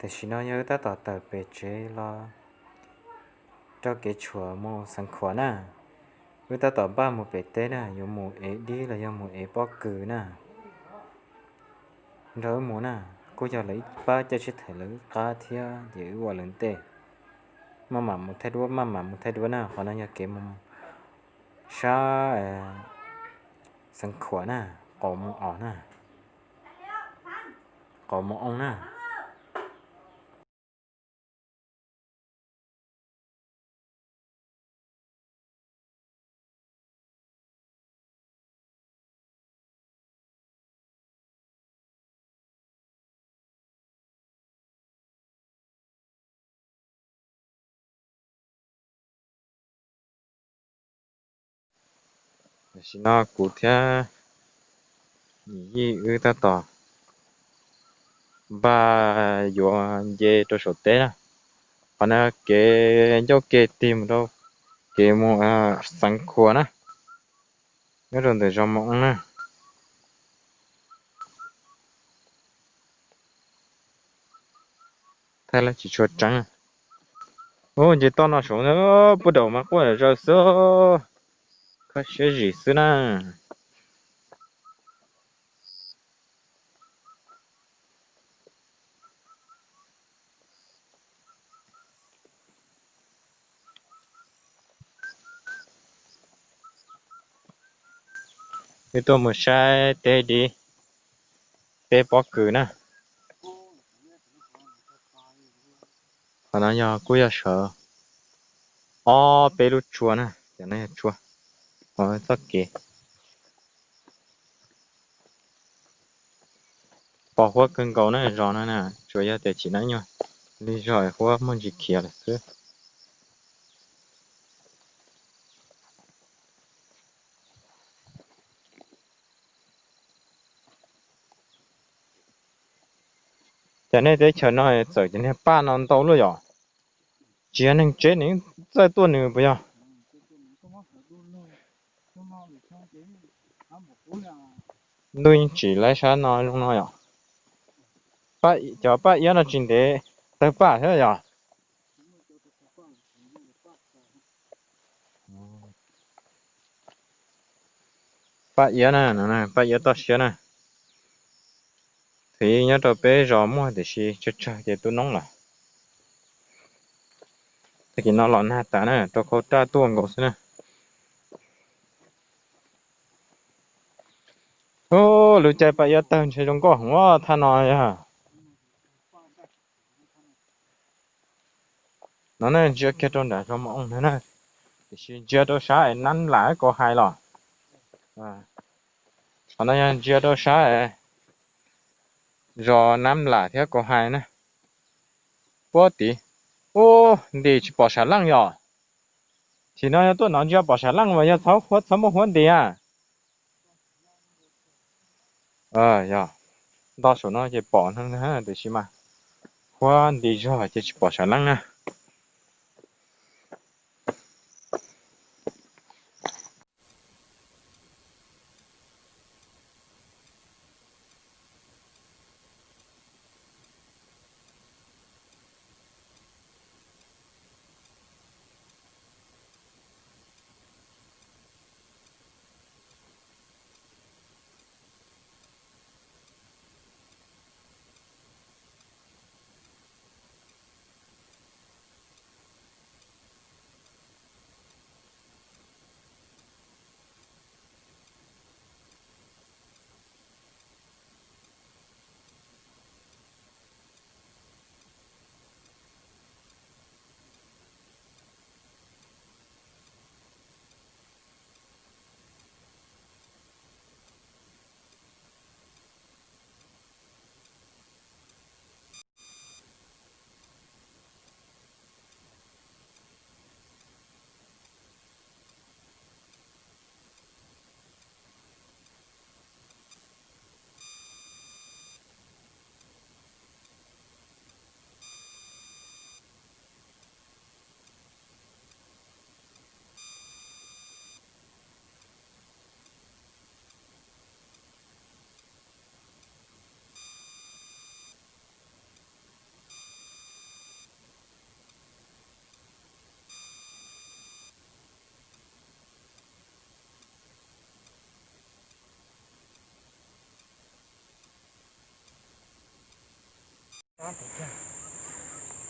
Tam sim no yog wb tab tom tawm pem tsev los rau kev tshuam mus Xeev Khuam na. Wb tab tom npaj mus pem teb na, yuav mus ev dib los yog mus ev pob kws na. Nrog wb mus na, kuj yog lawv ib pab caij tsheb thaum lawv wb qab thiab ces wb ua lawv ntej. Maj mam mus thaij duab, maj mam mus thaij duab na, qhov no yog kev mus sab Xeev Khuam na, qaum mus os na, qaum mus oo na. Tam sim no kuv thiab Yim Yij wb tab tom npaj yuav nce rau saum teb na. Qhov no kev ncauj ke tig mus rau kev mus Xeev Khuam na, nyob rau ntawm zos Mos Oo na. Thaij lawm tsis tshua tseeb. Ub, nce toj no saud, puag daum mas quaj zom zaws xwb, kho siab zim xwb na. Wb tuaj mus saib teb dib, teb pob kws na. Qhov no yog kuj yog sawv ob peb lub tsua na, cov no yog tsua, qhov txoj kev pos huab kawg nkaus na zos no na, tsuas yog tias tsim nab nyuag lig zog huab muaj ntsis khiav lawm xwb. Cas nej teb chaws no txawm cov niag paj no ntau luaj yom? Tsis yog neeg tsev nws txawj tuaj nws puas yog? Ntuj yeej tsim laib sab no zoo no yom. Cov paj iab no tsis ntev tawg paj thiab yom? Paj iab na, paj iab toj siab na. Thaum ub nyob rau peb zos muaj tiam sis tsawg tsawg ces tu noob lawm. Tag kis no los nag tas na, rau khau raj tuaj nkaus xwb na. Ub, lub caij paj iab tawg ntshe zoo nkauj heev thaj no yog. No na ntsia kiag rau nram zos Mos Oo no na, tiam sis ntsia rau sab es Nab Lam Kaus Hais los. Qhov no yog ntsia rau sab es zos Nab Lam thiab Kaus Hais na. Puag tid, ub, ntim tsis pom sam leej yom. Tim no yog tuaj no ntsia pom sam leej mas yog txhob huab txhob muaj huab ntim a. Yog, nto saum no ces pom tiam sis mas huab nti zog ces tsis pom sam leej na.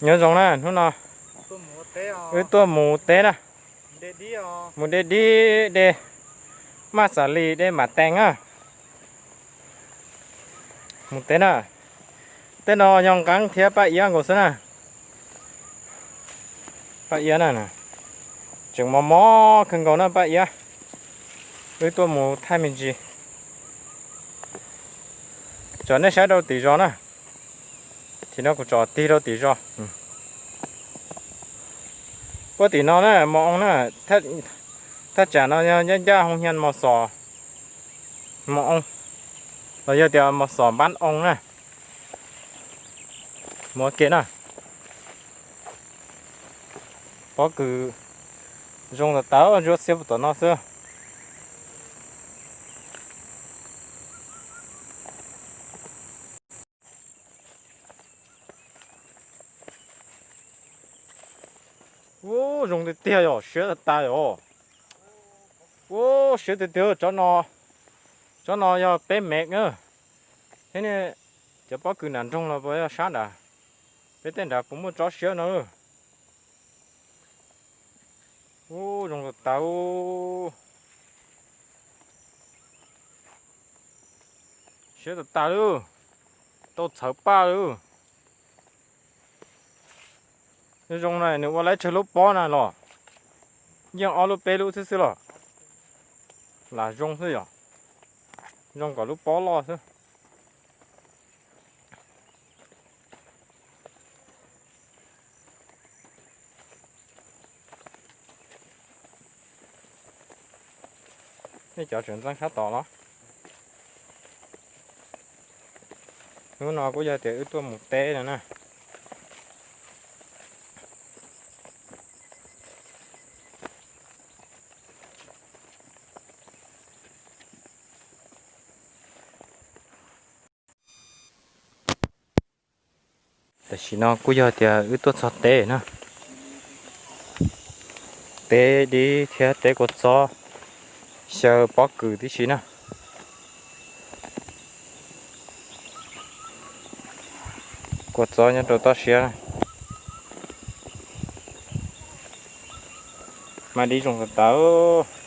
Nyob zoo na, hnub no wb tuaj mus teb na. Mus de dib, de maj xas lis, de mam tees na. Mus teb na. Tej no yog nqeeb thiab paj iab nkaus xwb na. Paj iab na, tseem mos mos kawg nkaus na paj iab. Wb tuaj mus thaij me ntsis. Tsom nej saib rau tim zos na. Tim no kuv tsom tig rau tim zos. Puag tim no na mos oo na, thaj tsam no yog ncaj ncaj hoo hias mos xos, mos oo, los yog tias mos xos npab oo na. Mus ua ke na. Pob kws zoo tas tas, ntsuab xiab puag tom no xwb. Ub, zoo tiag tiag yom, siab tas tas yom. Ub, siab tiag tiag, tsob no yog peb mev na. Thiab ne, cov pob kws nram nroog los puas yog sab nrad, peb tej nrad puas muaj tsob siab no. Ub, zoo tas tas. Siab tas tas lauj, tau txhawv paj lauj. Zoo na, nws ua laib tsawg lub pob na los, yeej ob lub peb lub xwb xwb los, lam zoo xwb yom. Zoo kom lub pob loj xwb. Nej cov tseem ntxeeb sab tod los? Hnub no kuj yog tias wb tuaj mus teb no na. Tam sim no kuj yog tias wb tuaj txog teb na. Teb dib thiab teb kua txob, xyaw pob kws tib si na. Kua txob nyob rau toj siab. Maj dib zoo tas tas.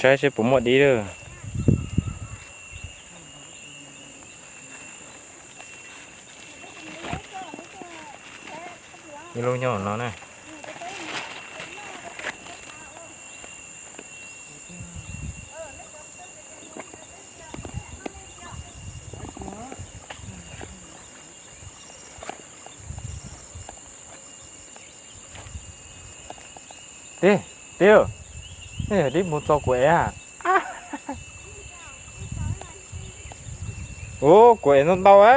Saib seb puas muaj dib lawm. Ib lub nyob no na. Tib, tib, nej yog dib mus txog kuv ev a. Ua kuv ev ntau ntau a.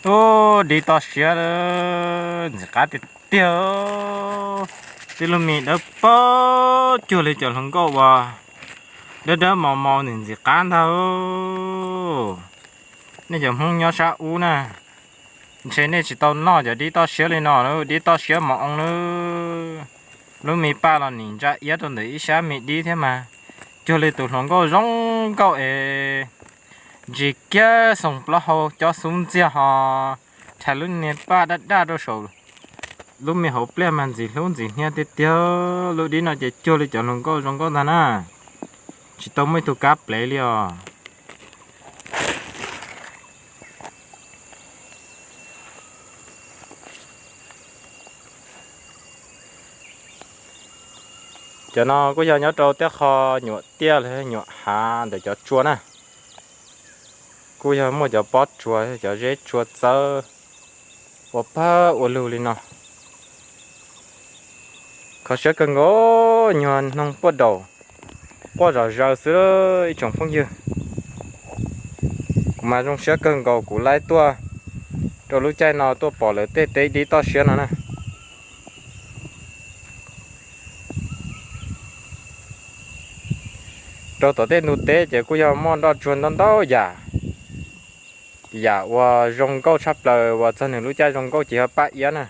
Ub, dib toj siab ntxim qab tiag tiag. Tej lub me dawb paug cuag li cov hluas nkauj uas dawb dawb mos mos ntxim ntxim qab ntag. Nej cov Hmoob nyob sab ub na, ntshe nej tsis tau noj cov dib toj siab li no, dib toj siab mos oo na. Lub me paj los nim ntsa iab rau ntawm ib sab me dib thiab mas, cuag li tus hluas nkauj zoo nkauj es ntsis kiag xoom plaub hau cob xub ntxiag ho rhais lub niag paj daj daj rau saum lub me hauv pliaj mas ntxim hlub ntxim hnia tiag tiag. Lub dib no ces cuag li cov hluas nkauj zoo nkauj ntag na, tsis tau muaj ib tug kab plev li os. Cov no kuj yog nyob rau tej qho nyuam tiaj los nyuam hav ntawm cov tsua na. Kuj yog muaj cov pob tsuas, cov zeb tsua txawb ua pawg ua lug li no. Zoo siab kawg nkaus, nyuag noog puaj daum, quaj zom zaws xwb ib tsoom phooj ywg. Kuv mas zoo siab kawg nkaus kuv laib tuaj rau lub caij no tuaj pom lawv tej teb dib toj siab no na. Rau tom tej ntug teb ces kuj yog muaj nroj tsuag ntau ntau yam, yam uas zoo nkauj tshaj plaws uas txog nws lub caij zoo nkauj ces yog paj iab na.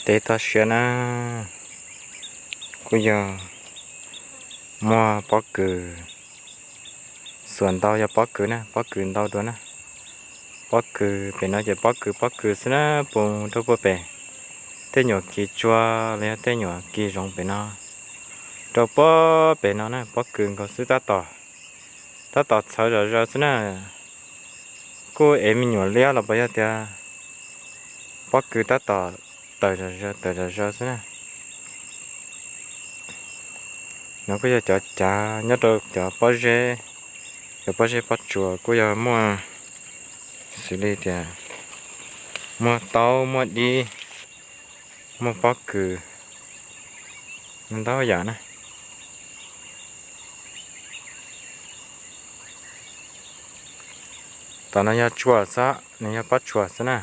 Teb toj siab na, kuj yog muaj pob kws, xuas ntau yog pob kws na, pob kws ntau dua na. Pob kws pem no ces pob kws pob kws xwb na, pus rau puag pem. Tej nyuam kis tsua los yog tej nyuam kis zoov pem no, rau puag pem no na, pob kws nkaus xwb tab tom, tab tom txhawv zom zaws xwb na. Kuj ev me nyuam liab los puas yog tias pob kws tab tom tawm zom zaws tawm zom zaws xwb na. No kuj yog cov cav nyob rau cov pob zeb, cov pob zeb pob tsuas kuj yog muaj, xws li tias muaj taub muaj dib, muaj pob kws, ntau yam na. Tom no yog tsuas xwb, nws yog pob tsuas xwb na.